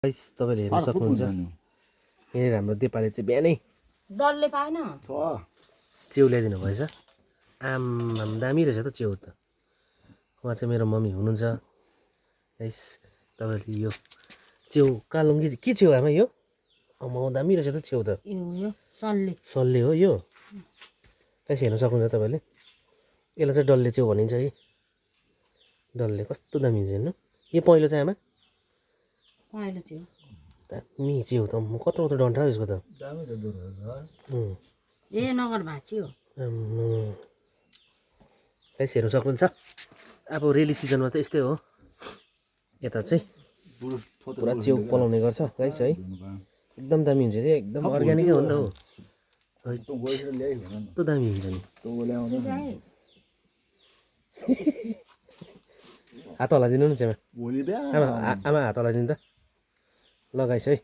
Guys तपाईले हेर्न सक्नुहुन्छ यहाँनिर हाम्रो देपाले चाहिँ बिहानै डरले पाएन च्याउ ल्याइदिनु भएछ। आम दामी रहेछ त च्याउ त। उहाँ चाहिँ मेरो मम्मी हुनुहुन्छ। गाइस तपाईले यो च्याउ कालुङ्गी के च्याउ आमा यो? अम्म दामी रहेछ त च्याउ त। यो सल्ले सल्ले हो यो। गाइस हेर्न सक्नुहुन्छ तपाईले। यसलाई चाहिँ डल्ले च्याउ भनिन्छ है। डल्ले कस्तो दामी हुन्छ हेर्नु। यो पहिलो चाहिँ आमा पहेँलो थियो दामी च्याउ त कत्रो कत्रो डन्ठा यसको त। दामी त दुध ए नगर भाँची हो गाइस हेर्न सक्नुहुन्छ। अब रेली सिजनमा त यस्तै हो। यता चाहिँ पुरा च्याउ पलाउने गर्छ गाइस है। एकदम दामी हुन्छ नि एकदम अर्ग्यानिकै हो नि त हो। कस्तो दामी हुन्छ नि। हात हल्लाइदिनु नि चाहिँ आमा आमा हात हल्लाइदिनु त। ल गाइस है।